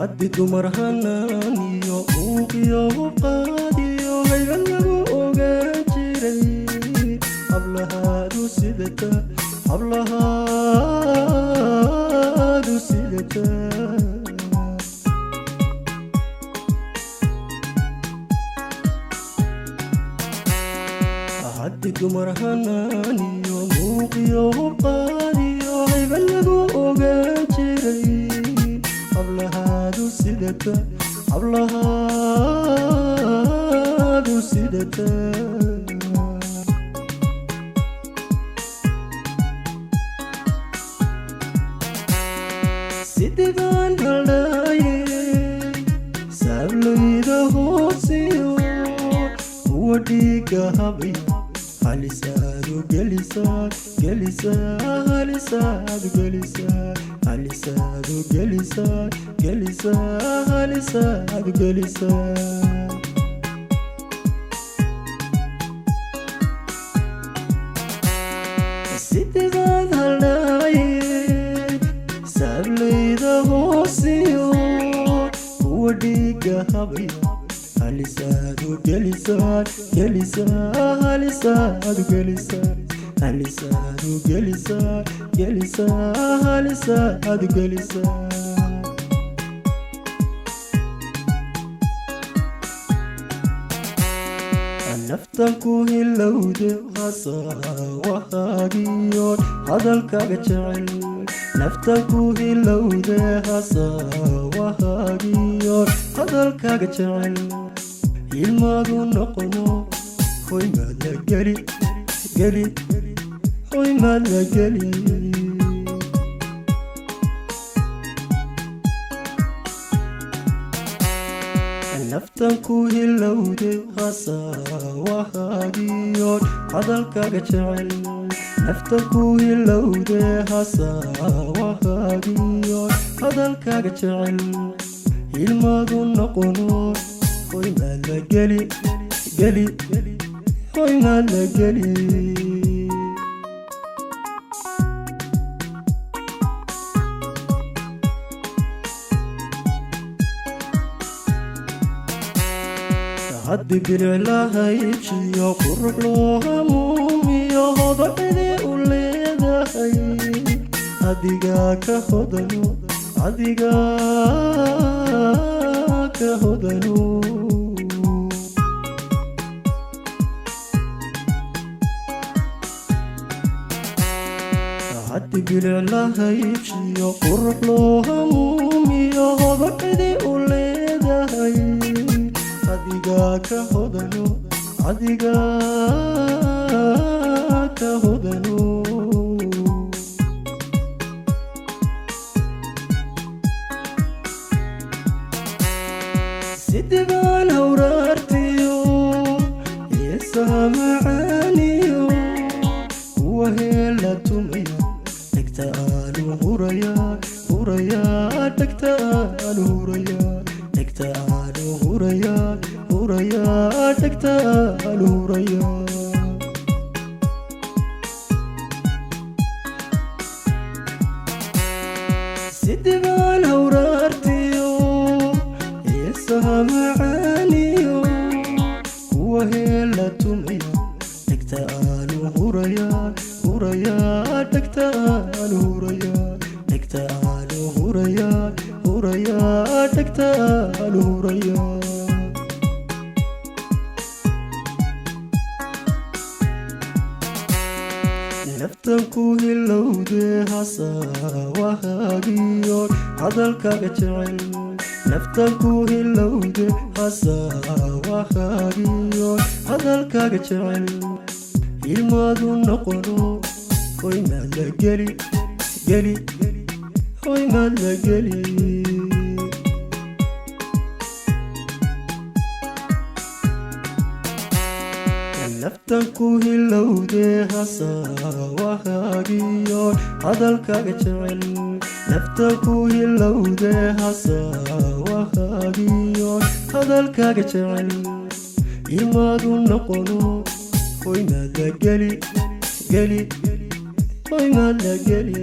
Haddi dumar hanaaniyo muuqiyo hubqaadiyo hayban lagu ogaan jiray, hablahaadu sidata, hablahaadu sidata. Haddi dumar hanaaniyo muuqiyo hubqaadiyo hayban lagu ogaan jiray, hablahaadu sidata, hablahaadu sidata. Sidibaan haldhaaye saablayda hoosiyo kuwa dhiiga habay, halisaadu gelisaa, gelisaa, halisaadu gelisaa, halisaadu gelisaa, gelisaa, halisaadu gelisaa. Sidibaad haldhaaye saablayda hoosiyo kuwa dhiiga habay, halisaadu gelisaa, gelisaa, halisaadu gelisaa, halisaadu gelisaa, gelisaa, halisaadu gelisaa. Naftan ku hilowde hasawahaagiyo hadalkaaga jecel, naftan ku hilowde hasawahaagiyo hadalkaaga jecel, ilmaadu noqono hoymaad la geli, geli, hoymaad la geli. Naftan ku hilowde hasawahaagiyo hadalkaaga jecel, naftan ku hilowde hasawahaagiyo hadalkaaga jecel, ilmaadu noqono hoymaad la geli, geli, hoymaad la geli. Haddi biliclahayjiyo qurux loo hamuumiyo hodocidi u leedahay, adigaa ka hodano, adigaa ka hodano. Haddi biliclahayjiyo qurux loo hamuumiyo hodocidi u leedahay, adigaa ka hodano, adigaa ka hodano. Sidibaan hawraartiyo heesaha macaaniyo kuwa heela tumaya, dhegta aanu huraya, huraya, dhegta aanu huraya, dhegta aanu huraya, huraya, dhegta aanu huraya. Sidibaan hawraartiyo heesaha macaaniyo kuwa heela tumaya, dhegta aanu huraya, huraya, dhegta aanu huraya, dhegta aanu huraya, huraya, dhegta aanu huraya. Naftan ku hilowde hasawahaagiyo hadalkaaga jecel, naftan ku hilowde hasawahaagiyo hadalkaaga jecel, ilmaadu noqono hoymaad la geli, geli, hoymaad la geli. Naftan ku hilowde hasawahaagiyo hadalkaaga jecel, naftan ku hilowde hasawahaagiyo hadalkaaga jecel, ilmaadu noqono hoymaad la geli, geli, hoymaad la geli.